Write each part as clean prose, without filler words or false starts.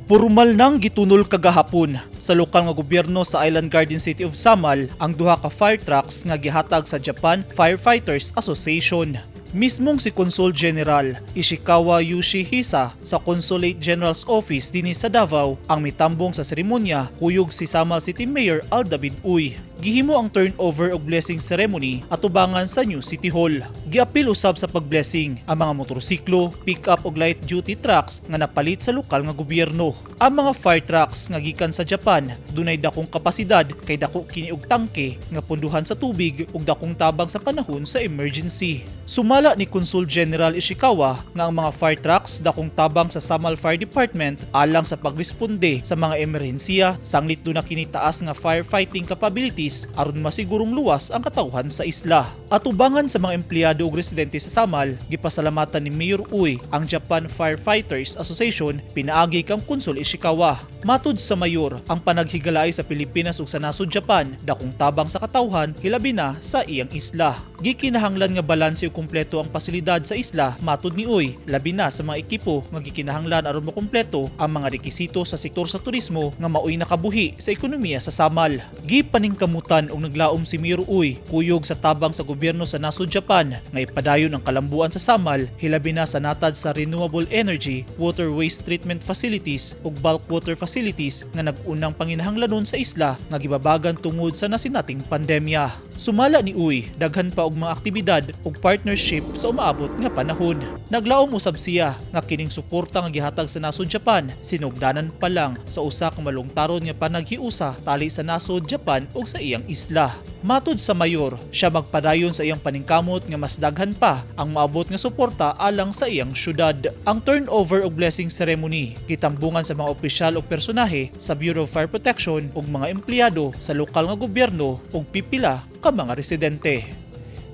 Pormal nang gitunol kagahapon sa lokal nga gobyerno sa Island Garden City of Samal ang duha ka fire trucks nga gihatag sa Japan Firefighters Association. Mismong si Consul General Ishikawa Yoshihisa sa Consulate General's Office dinhi sa Davao ang mitambong sa seremonya kuyog si Samal City Mayor Al David Uy. Gihimo ang turnover og blessing ceremony atubangan sa New City Hall. Giapil usab sa pagblessing ang mga motorsiklo, pick-up ug light duty trucks nga napalit sa lokal nga gobyerno. Ang mga fire trucks nga gikan sa Japan dunay dakong kapasidad kay dako kini og tangke nga punduhan sa tubig ug dakong tabang sa panahon sa emergency. Sumala ni Consul General Ishikawa nga ang mga fire trucks dakong tabang sa Samal Fire Department alang sa pagresponde sa mga emerhensiya, sanglit duna kini taas nga firefighting capabilities aron masigurong luwas ang katawhan sa isla. Atubangan sa mga empleyado ug residente sa Samal, gipasalamatan ni Mayor Uy ang Japan Firefighters Association pinaagi kang Consul Ishikawa. Matud sa mayor, ang panaghigalaay sa Pilipinas ug sa nasod Japan dakong tabang sa katawhan, hilabi na sa iyang isla. Gikinahanglan nga balanse ug kumpleto ang pasilidad sa isla, matud ni Uy, labi na sa mga ekipo nga gikinahanglan aron makumpleto ang mga rekisito sa sektor sa turismo nga maoy nakabuhi sa ekonomiya sa Samal. Gipaningkamutan og naglaom si Mayor Uy kuyog sa tabang sa gobyerno sa nasod Japan nga ipadayon ang kalambuan sa Samal, hilabi na sa natad sa renewable energy, water waste treatment facilities ug bulk water facilities nga nag-unang panginahanglanon sa isla nga gibabagan tungod sa nasinating pandemya. Sumala ni Uy, daghan pa og mga aktibidad ug partnership sa umaabot nga panahon. Naglaom usab siya nga kining suporta nga gihatag sa nasod Japan sinugdanan pa lang sa usa ka malungtaron nga panaghiusa tali sa nasod Japan ug sa iyang isla. Matud sa mayor, siya magpadayon sa iyang paningkamot nga mas daghan pa ang maabot nga suporta alang sa iyang syudad. Ang turnover og blessing ceremony gitambungan sa mga opisyal ug personahe sa Bureau of Fire Protection ug mga empleyado sa lokal nga gobyerno ug pipila ka mga residente.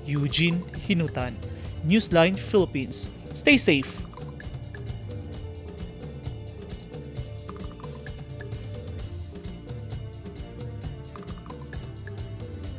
Eugene Hinutan, Newsline Philippines. Stay safe.